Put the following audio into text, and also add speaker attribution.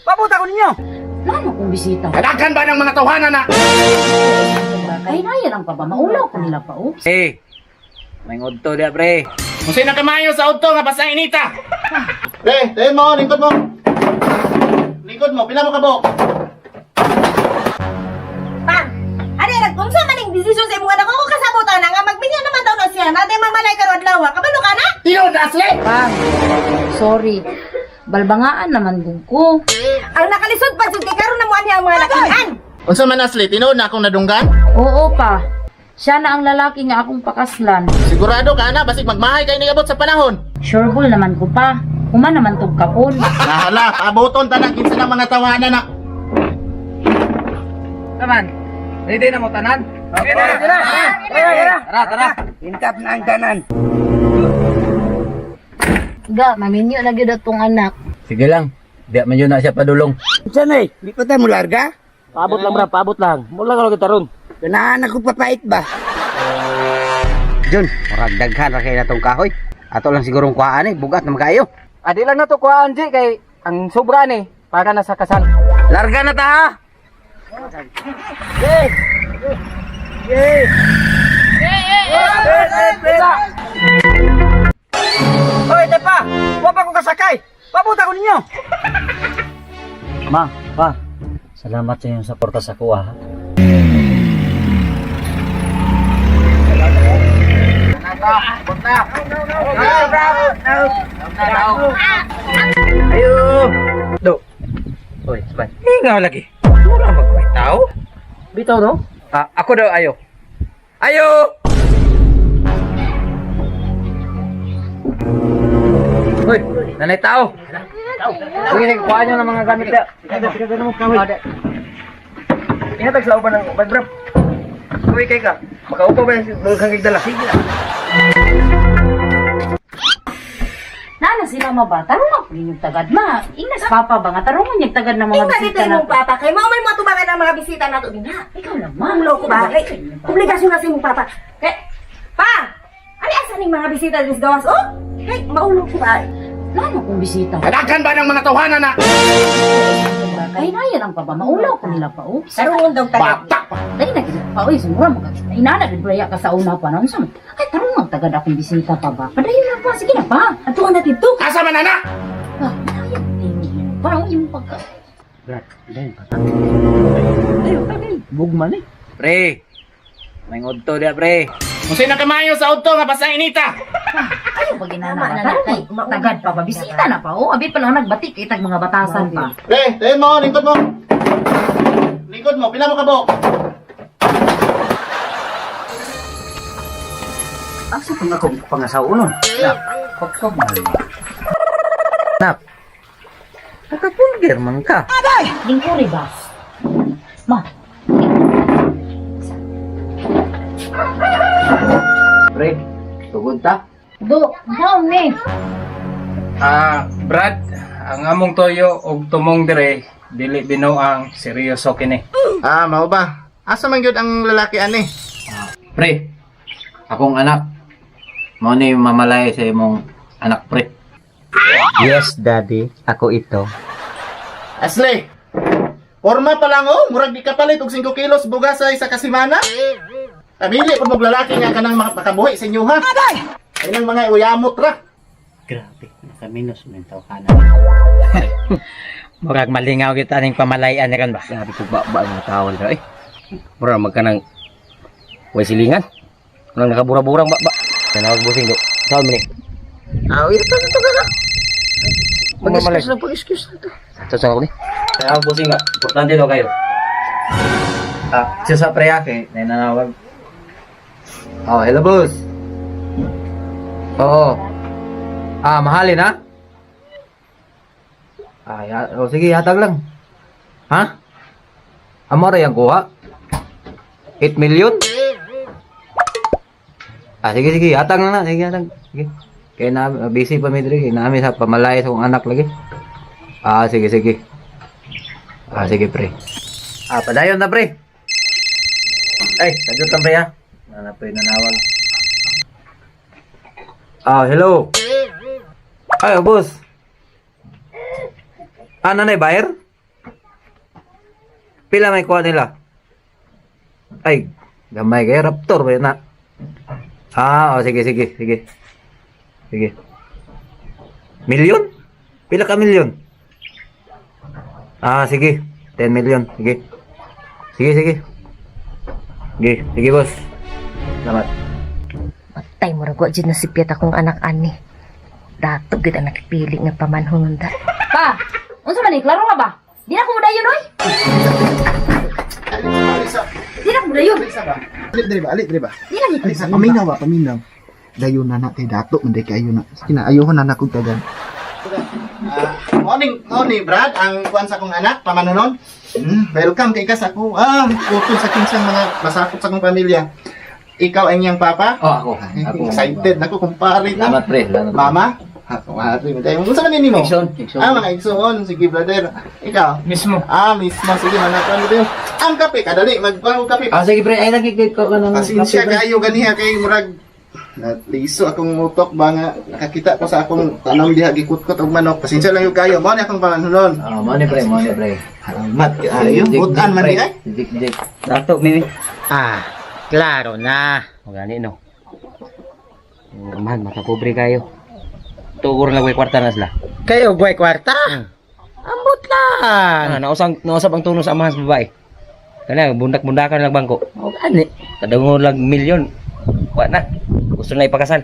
Speaker 1: Pabuta ko ninyo.
Speaker 2: Lalo kong bisita.
Speaker 3: Kadaghan ba ng mga tawhana na?
Speaker 2: Ay, naya lang pa ba? Maulaw ko nila pa, oh.
Speaker 1: Eh, may ngodto dia, pre.
Speaker 3: Kung sino kamayo sa udto nga basta inita.
Speaker 4: Pre, tayo mo, lingkod mo. Lingkod mo, pila mo kabok.
Speaker 5: Pa, ani nagkunsa man ning desisyon sa imong anak ko kasabutan na nga magminyo naman daw na siya na di mamalay karon adlaw. Kabalo ka na?
Speaker 3: Tiyon na asli.
Speaker 2: Pa, sorry. Balbangaan naman gud ko.
Speaker 5: Ang nakalisod pa jud kay karon na mo ani ang mga lakihan.
Speaker 4: Unsa man asli, tinuod na akong nadunggan?
Speaker 2: Oo pa. Siya na ang lalaki nga akong pakaslan.
Speaker 4: Sigurado ka na, basig magmahay kay niabot sa panahon.
Speaker 2: Sure bull naman ko pa. Human naman tog kapon.
Speaker 4: Nahala, pabuton tanan kinsa ng mga tawhana na.
Speaker 1: Taman, ready na mo tanan? Tara, tara, tara, tara, tara.
Speaker 6: Intap na ang tanan.
Speaker 2: Ga, maminyo na gyud atong anak.
Speaker 7: Sige lang. Di man yun na siya padulong.
Speaker 6: Unsa na eh? Di pa tayo mo larga?
Speaker 1: Paabot lang, bra, paabot lang. Mula ka lang kita ron.
Speaker 6: Ganahan ako papait ba?
Speaker 8: Jun, murag daghan ra kay natong kahoy. Ato lang sigurong kuhaan eh, bugat na magkaayo.
Speaker 1: Adi lang na to kuhaan, G, kay ang sobra ni para na sa kasal.
Speaker 8: Larga na ta ha.
Speaker 1: Oy, tepa! Wa pa ko kasakay! Pabuta ko ninyo!
Speaker 7: Ma, pa. Salamat sa inyong suporta sa kuha. Ha?
Speaker 1: Ayo! Do. Oy, sabay. Eh, nga lagi. Wala magkuhay tao. Bitaw, no? Ah, ako daw, ayo. Ayo! Hoy, nanay tao. Sige, sige, kuhaan nyo ng mga gamit da. Inatag sa upan ng upan, bro. Uy, kay ka. Makaupa ba yung kang dala? Sige.
Speaker 2: Nana sila maba, tarungan ko ninyong tagad ma. Ingnas papa ba nga tarungan yung tagad ng mga
Speaker 5: Tingnan dito
Speaker 2: bisita na.
Speaker 5: imong papa kay mao may matubangan ang mga bisita nato dinha.
Speaker 2: Ikaw lang ma.
Speaker 5: Ang loko ba? Kay obligasyon na sa imong papa. Kay pa, ani asa ning mga bisita diri sa gawas oh? Kay maulog ko ba?
Speaker 2: Lalo kong bisita.
Speaker 3: Kadaghan ba ng mga tawhana na?
Speaker 2: Ay, naya lang pa ba? Maulaw ko nila pa, oh.
Speaker 5: Tarungon daw tagad.
Speaker 3: Bata pa.
Speaker 2: Dali na gid pa, oy, sumura mo ka. Inana gid ba ka sa una pa na unsa man? Ay, tarungan tagad akong bisita pa ba? Padayon lang pa, sige na pa.
Speaker 5: Atuan na dito.
Speaker 3: Asa man ana?
Speaker 2: Ah, naya, parang yung pagka.
Speaker 8: Brad, dahil pa.
Speaker 7: Bugman eh.
Speaker 1: Pre, may ngodto dia, pre.
Speaker 3: Kung sino kamayo sa udto nga basta inita.
Speaker 2: Ayaw pag inana
Speaker 5: Tama
Speaker 2: ba?
Speaker 5: na,
Speaker 2: Tarungan
Speaker 5: kay maulaw
Speaker 2: tagad pa ba? Bisita na pa, oh. Abi pa lang nagbatik itag mga batasan pa.
Speaker 4: Pre, tayo mo, lingkod mo. Lingkod mo, pila mo kabok.
Speaker 8: Asa pang ako pangasawa nun? Na, pagkab man. Nak. Nakapulger man ka.
Speaker 2: Lingkuri ba? Ma,
Speaker 8: Pre, tugod ta.
Speaker 2: do, down ni.
Speaker 9: Ah, Brad, ang among toyo og tumong dire dili binuang seryoso kini.
Speaker 4: Ah, mao ba? Asa man gyud ang lalaki ani?
Speaker 7: Pre, akong anak. Mao ni mamalay sa imong anak pre.
Speaker 8: Yes, daddy. Ako ito.
Speaker 4: Asli. Porma pa lang oh, murag di kapalit og 5 kilos bugas sa isa ka semana. Pamili pud mog lalaki nga kanang makabuhi sa inyo ha. Ay nang mga uyamot ra.
Speaker 8: Grabe, nakaminos mo yung tawhana.
Speaker 10: Murag malingaw kita ning pamalayan ni ron ba?
Speaker 8: Grabe ko ba ba ang tao nila eh. Murag magkanang way silingan. Murag nakabura-burang ba ba. Tanawag busing do. Saan man ni? Ah, ito ito ka. Pag-excuse lang, pag-excuse lang to. Sa ako ni.
Speaker 7: Kaya busing nga, importante daw kayo. Ah, siya sa pre ha, kay nanawag. Oh, hello boss. Oo. Ah, mahalin ha? Ah, ya, oh, sige, hatag lang. Ha? Amore ang kuha? 8 million? Ah, sige, sige, hatag lang na. Sige, hatag. Sige. Kaya na, busy pa mi diri. Kaya namin sa pamalay sa akong anak lagi. Ah, sige, sige. Ah, sige, pre. Ah, padayon na, pre. Ay, sadyo tan pre, ha. Nana, pre, nanawag. Ah, hello. Ay, oh, boss. Ah, nanay, bayar? Pila may kuha nila? Ay, gamay kay Raptor ba yun na? Ah, oh, sige, sige, sige. Sige. Milyon? Pila ka milyon? Ah, sige. 10 million. Sige. Sige, sige. Sige, sige, boss. Salamat.
Speaker 5: Patay mo ra jud na sipyat akong anak ani. Dato gid ang nakipili nga pamanhon da.
Speaker 2: Pa, unsa man ni klaro ra ba? Di na ko mudayon oy. Di na ko mudayon.
Speaker 4: Alit diri ba? Alit diri ba?
Speaker 2: Di na
Speaker 4: Alit sa paminaw ba? Paminaw. Dayon na na kay dato man kay ayo na. Sige na ayohon na na kog tagan. Morning, morning Brad, ang kuan sa akong anak, pamanunon. Welcome kay ka sa ako. Ah, utol sa kinsang mga masakop sa akong pamilya. Ikaw ang iyang papa?
Speaker 7: Oh, ako. Ako.
Speaker 4: Excited nako kumpare na.
Speaker 7: Salamat, pre. Salamat.
Speaker 4: Mama? Ha, kumare mo tayo. Unsa man nimo?
Speaker 8: Igsoon, igsoon.
Speaker 4: Ah, mga igsoon. Sige, brother. Ikaw?
Speaker 9: Mismo.
Speaker 4: Ah, mismo. Sige, mga kuan mo. Ang kape, kadali. Magkuan og kape.
Speaker 7: Ah, sige, pre. Ay, nagkikik ko ka ng
Speaker 4: Pasensya
Speaker 7: kape, pre.
Speaker 4: kayo ganiha kay murag naliso akong mutok ba nga nakakita ko sa akong tanong diha gikutkot og manok. Pasensya lang yung kayo. Mao ni akong panganon.
Speaker 7: Ah, money, pre. Money, pre.
Speaker 4: Salamat kaayo.
Speaker 7: Jik,
Speaker 4: Butan
Speaker 7: jik,
Speaker 4: man
Speaker 7: pre.
Speaker 4: di ay.
Speaker 7: Jik, jik.
Speaker 8: Dato mi.
Speaker 10: Ah, klaro na.
Speaker 8: Magani no. Yung Amahan, makapobre kayo. Tugor lang way kwarta na sila.
Speaker 10: Kay ugway kwarta. Ambot lang.
Speaker 8: Ah, nausang nausap ang tuno sa amahan sa babae. Kana bundak-bundakan lang bangko.
Speaker 10: O gani.
Speaker 8: Kadungo lang milyon. Wa na. Gusto na ipakasal.